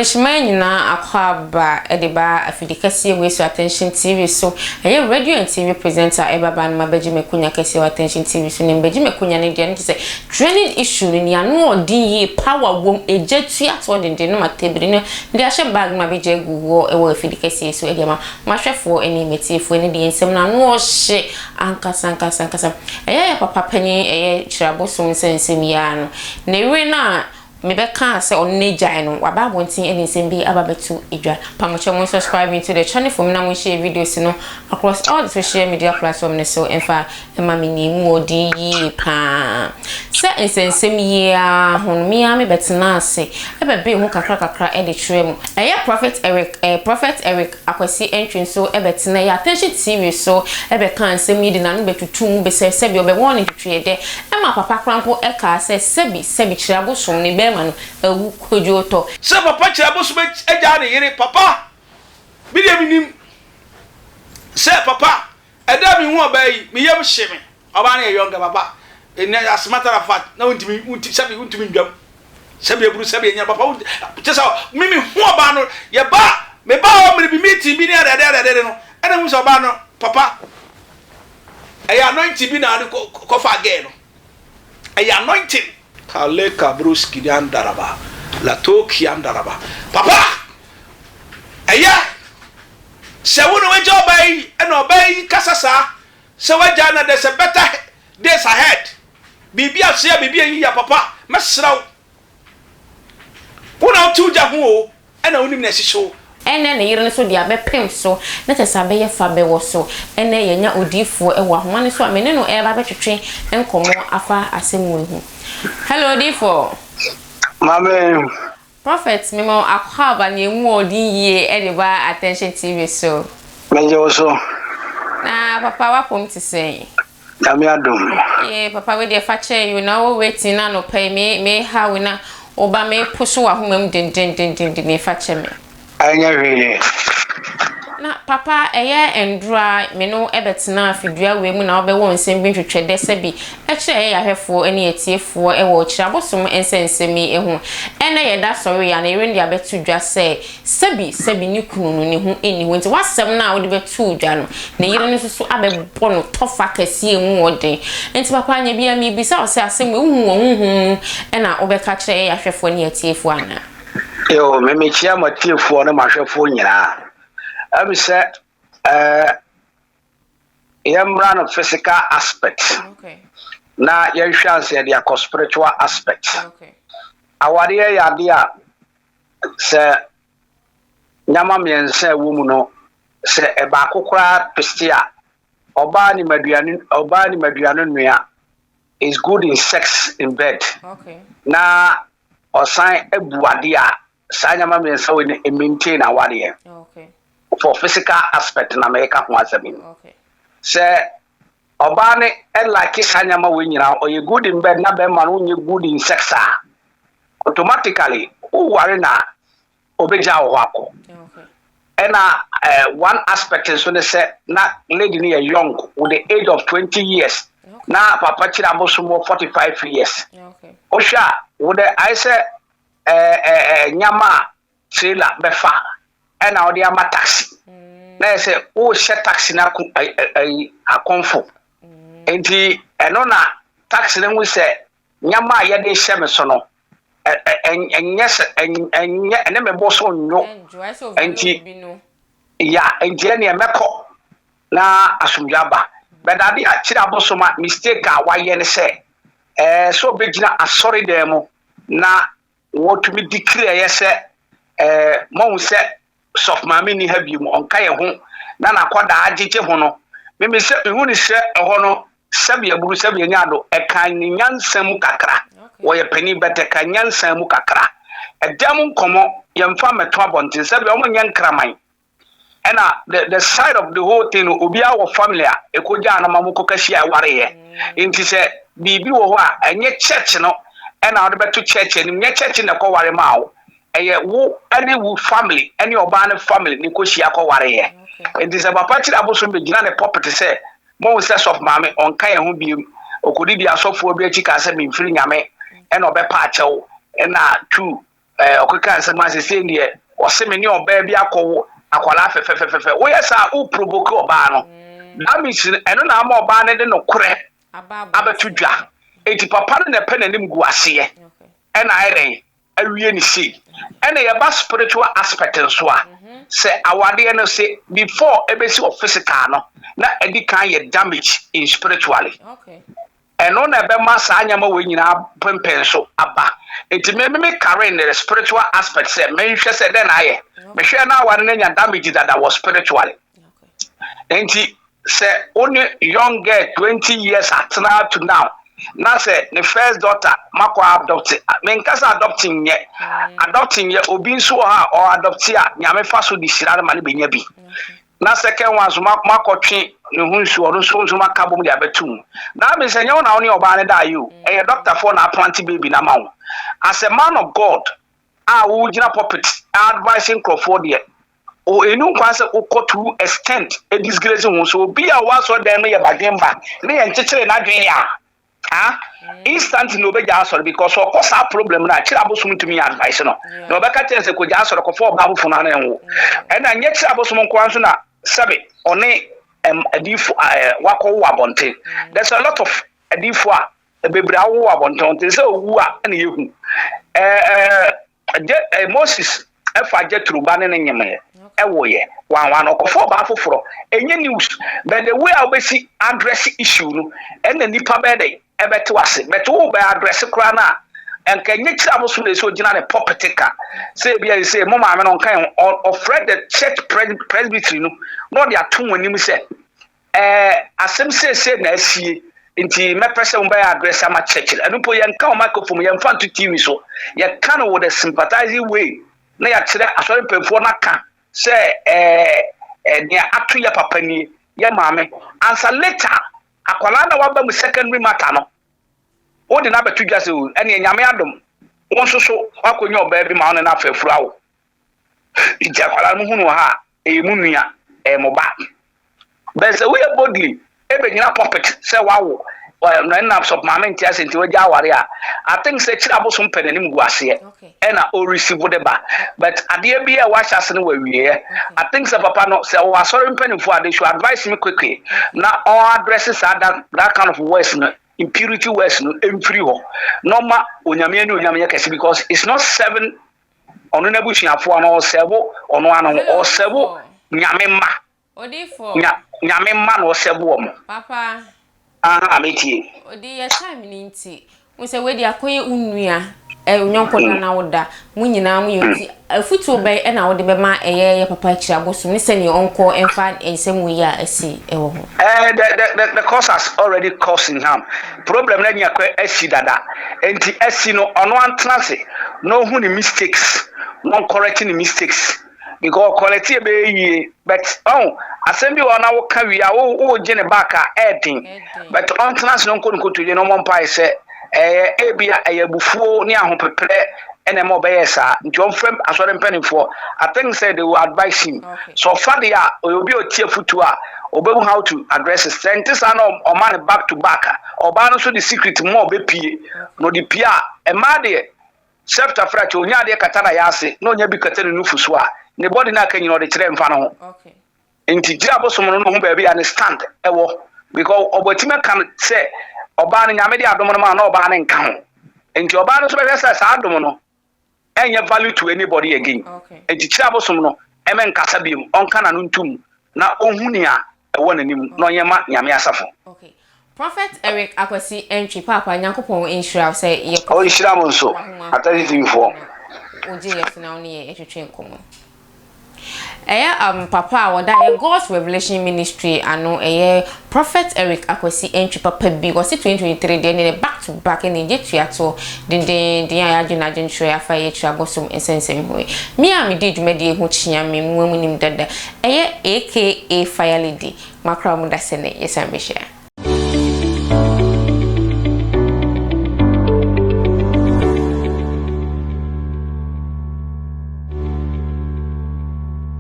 Adehyeman nyinaa akwaaba de ba afidi kɛseɛ wei so, Attention TV so. Ɛyɛ radio and TV presenter ɛba ba no ma bɛgye m'akonya kɛseɛ wɔ Attention TV so. Ne mbɛgye m'akonya no deɛ no kyerɛ sɛ training issue no nea ano ɔden yie, power wom, egya tua toɔ denden no ma tebiri no de ahyɛ bag ma bɛgye agu hɔ ɛwɔ afidi kɛseɛ so ɛde ama mahwɛfoɔ ɛne matiefoɔ. Ɛne deɛ nsɛm no ano ɔhye ankasa ankasa ankasa. Ɛyɛ yɛ papa panyin, ɛyɛ Kyerɛ Abosom nsɛnsɛm yi ara no ne yere no a mebɛka sɛ ɔno n'agyae no, waba abɔnten de nsɛm bi aba bɛto edwa. Pamokyɛ mo subscribe to the channel for me na mo share videos no across all the social media platform ne so ɛmfa ɛma me ne mu ɔden yie paa. Sɛ nsɛnsɛm yie ara ho no, me ara mebɛtena ase ɛbɛbee ho kakra kakra ɛde kyerɛ mu. Ɛyɛ Prophet Eric Akwasi Antwi nso ɛbɛtena yɛ Attention TV so ɛbɛka nsɛm yi de n'ano bɛtutu mu bɛsɛ sɛbi ɔbɛwɔn ne twitwiɛ dɛ ɛma papa koraa ɛka sɛ sɛbi sɛbi Kyerɛ Abosom ne bɛrima no awu kodwo tɔ. Sɛ papa Kyerɛ Abosom agyaa ne yere, papa bi deɛ, menim sɛ papa ɛda mehu ɔbaa yi, meyam hye me. Ɔbaa no yɛ younger, papa. Ɛnɛ, as a matter of fact, na wontumi wonti sɛbi wontumi ndwam, sɛbi aburu, sɛbi anya papa kyɛ sɛ me mehu ɔbaa no, yɛba meba hɔ mmere bi, meeting bi ne adeade adeade no, ɛna hu sɛ ɔbaa no, papa, ɛyɛ anointing bi na ade kɔfa girl no, ɛyɛ anointing kaleka broski de andaraba latoki andaraba. Papa, ɛyɛ sɛ wo na wagya ɔbaa yi, ɛna ɔbaa yi kasa saa sɛ wagya na there's a better days ahead, biribi aseɛ, biribi ayi ya. Papa, mɛsrɛ wo, wo na wote wo gya ho o, ɛna wonim na ɛhyehyɛ wo. Ɛnɛ ne yere no so de abɛpem so na kyɛ sɛ abɛyɛ fa bɛwɔ so. Ɛnɛ yɛnya odiifoɔ ɛwɔ ahoma no so a me ne no ɛreba bɛtwetwe nkɔmmɔ afa asɛm wei ho. Hello, odiifoɔ. Maame. Prophet, mema akwaaba ne emu ɔden yie ɛde ba Attention TV so. Mɛgye wo so. Na papa, wapɔm te sɛn? Nyame adom. Ee, papa, wei deɛ fa kyɛ yi na wo waiting na anɔpa yi me ha wo na woba me po so wɔ ahoma mu dendendendenden, fa kyɛ me. Ɛnyɛ hwee. Na papa, ɛyɛ ndora me no ɛbɛtena afidua wei mu na wobɛwɔ nsɛm bi ntwetwɛ dɛ sɛbi ɛkyerɛ ɛyɛ yɛahwɛfoɔ ne atiefoɔ ɛwɔ Kyerɛ Abosom nsɛnsɛm yi ho. Ɛnɛ yɛda sɔre a, na yɛre de abɛto dwa sɛ sɛbi sɛbi ne kunu no ne ho ɛnni hɔ, nti wasɛm no a wode bɛto dwa no, ne yere no nso so abɛbɔ no tɔfa kɛseɛ mu ɔden. Nti papa, nyɛ bia miribisa wo sɛ asɛm wei wohu wɔ honhom mu ɛna wobɛka kyerɛ ɛyɛ yɛahwɛfoɔ ne atiefoɔ anaa? Yo, memekyia matiefoɔ ne mahwɛfoɔ nyinaa. Ɛmi sɛ yɛmmra no physical aspect na yɛnhwɛ ansa yɛde akɔ spiritual aspect. Awareɛ yɛ adeɛ a sɛ nyama mmiɛnsa a ɛwɔ mu no, sɛ ɛbaako koraa peste a, ɔbaa nim aduane noa, is good in sex in bed, na ɔsan abu adeɛ a, saa nyama mmiɛnsa wɔ ne maintain awareɛ. For physical aspect na mɛka ho asɛm yi, sɛ ɔbaa ne ɛlike saa nyama wɔ nyinaa, ɔyɛ good in bed na bɛrima no nyɛ good in sex a, automatically woware na obɛgya wɔ hɔ akɔ. Ɛna one aspect nso ne sɛ na lady no yɛ young, with the age of 20 years, na papa Kyerɛ Abosom wɔ 45 years. Wohwɛ a, wode ayɛ sɛ ɛɛ ɛɛ nyama a trailer bɛfa ɛna wɔde ama taxi, na yɛ sɛ wohyɛ taxi no ako ɛɛ akɔnfo. Nti ɛno na taxi no ho sɛ nyama a yɛde hyɛ me so no, ɛnyɛ sɛ ɛnyɛ ɛne me bo so nyo. Nti ya, nti ɛneɛ mɛkɔ na asomdwe aba. Bɛdade a Kyerɛ Abosom a mistake a wayɛ ne sɛ sɛ ɔbɛgyina asɔre dan mu na wɔtumi di kiri, ɛyɛ sɛ mɔhu sɛ sɔfo maame ni ha bi mu, ɔnka yɛn ho na n'akɔdaa agyegye ho no. Mímí sɛ ihu ni sɛ ɛhɔ no, sɛbi aburu, sɛbi enya do, ɛka ne nyansa mu kakra. Wɔyɛ panin bɛtɛ ka nyansa mu kakra. Ɛdan mu nkɔmɔ yɛmfa mmɛto abɔnten, sɛbi wɔn nyɛ nkraman. Ɛna the side of the whole thing no, obiara wɔ family a ekogya anam mo kɔka hyia ɛwareyɛ. Nti sɛ biribi wɔ hɔ a, ɛnyɛ church no ɛna wɔde bɛto church anim, nyɛ church na ɛkɔ ware maa wo, ɛyɛ wo ɛne wo family ɛne ɔbaa ne family ne kɔ hyia kɔ wareyɛ. Nti sɛ papa Kyerɛ Abosom bɛgyina ne pulpit sɛ mo sɛ sɔfo maame ɔnka yɛn ho biem, okɔdidi asɔfoɔ bi akyi kaa sɛ memfiri Nyame, ɛna ɔbɛpa akyɛw, ɛna two. Ɛɛ ɔkeka nsɛm a sesei deɛ ɔse me ne ɔbaa bi akɔwo akwadaa fɛfɛfɛfɛ. Woyɛ saa a wo provoke ɔbaa no. That means no ɛno na ama ɔbaa no de nokorɛ abɛto dwa. Enti papa no na ɛpɛ n'anim gu aseɛ ɛna ayɛ dɛn awie ne sei. Ɛna yɛba spiritual aspect nso a sɛ awadeɛ no se before ɛbɛsi wɔ physical no na ɛdi kan yɛ damage in spiritually. Ɛno na ɛbɛma saa nneɛma wei nyinaa pempɛn so aba. Nti me me carry the spiritual aspect sɛ menhwɛ sɛ dɛn na ayɛ. Mehwɛ na aware no anya damage dada wɔ spiritually. Nti sɛ wo ne young girl 20 years atena to now na sɛ ne first daughter makɔ adopt, menka sɛ adopt nyɛ, adopt nyɛ, obi nso wɔ hɔ a ɔ adopt a Nyame fa so de hyira no ma no bɛnya bi. Na second one nso makɔtwe ne ho nsuo, ɔno nso nso maka bom de abɛto mu. That means ɛnyɛ wo na wo ne ɔbaa no daeɛ o, ɛyɛ doctorfoɔ na aplant baby no ama wo. As a man of God a wogyina pulpit advice nkurɔfoɔ deɛ, o ɛnu nkwan sɛ wokɔ to extent disgrace ho. So obi a ɔwɔ asɔredan no yɛ badwemba ne yɛ nkyekyere n'adwene a, ah, instant na obɛgya asɔre because ɔkɔ saa problem no a kyerɛ abosom ntumi yɛ advice no na ɔbɛka kyerɛ sɛ kɔgya asɔre kɔfa ɔbaa foforɔ no ano nwo. Ɛna nyɛ kyerɛ abosom nkoa nso na sɛbe ɔne adifo wakɔwo abɔnten. There's a lot of adifo a bebree awowo abɔnten nti sɛ owu a ɛna yɛhu ɛɛ Moses ɛfa Jethro ba ne ne nyemeɛ ɛwɔ yɛ wanwa no ɔkɔfɔ ɔbaa foforɔ, ɛnyɛ news. But the way a wobɛsi address issue no ɛna nipa bɛyɛ dɛ ɛbɛte wase. But wo bɛ address koraa no a, nka nye kyerɛ abosom na ɛsɛ ogyina ne pulpit ka sɛ ebi a sɛ mo maame no nka ɔfrɛ the church presbytery no na ɔde ato wɔn anim sɛ asɛm seesei na asie, nti mɛpɛ sɛ mobɛyɛ address ama church. Ɛno mpo yɛnka wɔ microphone, yɛmfa nto TV so, yɛka no wɔ the sympathizing way na yɛakyerɛ asɔre mpanyinfoɔ no aka sɛ ɛɛ nea ato yɛ papa nie, yɛ maame. Ansa later akwadaa na waba mu secondary matter no, wode no abɛto dwa sɛ o ɛneɛ Nyame adom wo nso so wakɔnya ɔbaa bi ma wo ne no afa afuru awo, nti akwadaa no hunu wɔ ha a ɛyɛ mu nua, ɛyɛ mo ba. Bɛn sɛ woyɛ boldly ɛbɛgyina pulpit sɛ wawo na ɛnam sɛ maame nte ase nti wagya aware a, I think sɛ kyerɛ abosom pɛ n'anim gu aseɛ ɛna ɔreceive de ba. But adeɛ bi a wahyɛ ase no wawieɛ, I think sɛ papa no sɛ ɔwɔ asɔre mpanimfoɔ a, they should advise me quickly na ɔaddress saa that kind of words no, impurity words no mfiri hɔ na ɔma Onyame ne Onyame yɛ kɛse because it's not serving ɔno n'abusuafoɔ no, ɔserve ɔno ano, ɔserve Nyame mma. Odifo. Nyame mma na ɔserve wɔn. Papa. Aha, metie. Odi yɛ time ni nti wo sɛ wadi akɔyɛ wo nua ɛ nyɔnko da na wo da mo nyinaa mo yɛ, nti afutuo bɛn ɛna wode bɛma ɛyɛ yɛ papa akyiri abosom ne sɛnea ɔnkɔ ɛmfa nsɛm wei a asi ɛwɔ ho? The cause has already caused in harm. Problem na nya kɔ asi dada. Nti asi no, ɔno antena ase na ɔhu ne mistakes na ɔncorrect ne mistakes because ɔcorrect yɛ bɛyɛ yie. But ɔn asɛm bi wɔ hɔ na woka wie a wo wogye ne back a ɛɛden, but ɔntena ase na ɔnkɔ ne kotodwe na ɔmmɔ mpae sɛ ɛyɛ ebi a ɛyɛ abufuo ne ahopeprɛ ɛna ɛma ɔbɛyɛ saa, nti ɔmfrɛ asɔre mpanimfoɔ. I think sɛ they will advise him. So ɔfa deɛ a ɔyɛ obi a ɔtie afutuo a, ɔbɛhu how to address it. Sɛ nte saa na ɔma no back to back a, ɔbaa no nso de secret mu a ɔbɛpie na ɔde pie a, mmaa deɛ self tafra kyɛ onya adeɛ kata na yɛ ase na onya bi kata ne nufu so a, ne body no aka nyina ɔde kyerɛ mfa no ho. Nti gyina abosom no no ho baabi a ne stand ɛwɔ because ɔbɔtumi aka no sɛ ɔbaa no Nyame de adom no ma na ɔbaa no nka ho, nti ɔbaa no nso bɛhwɛ sɛ saa adom no ɛnyɛ value to anybody again. Nti kyerɛ abosom no ɛmɛ nkasa biom, ɔnka n'ano ntom na ɔhu nea ɛwɔ n'anim na ɔnyɛ ma Nyame asafo. Okay. Prophet Eric Akwasi Entwi, Papa, Nyankopɔn nhyira wo sɛ yɛ Ɔnhyira mo nso, atɛtitifoɔ. Wogye yɛ so na wo ne yɛ ɛtwetwe nkɔmmɔ. Ɛyɛ papa a wɔda ɛyɛ God's Revelation Ministry ano, ɛyɛ Prophet Eric Akwasi Entwi papa bi. Wɔsi 2023 deɛ ne back to back ne gye tuato dendenden a yɛadwene adwenkyerɛ afa yɛ akyiri abosom nsɛnsɛm ho yi. Me a medi dwumadie ho kyea me mu amu nim dada. Ɛyɛ AKA Fire Lady. Makra mu da sɛ ne yɛsan bɛhyia.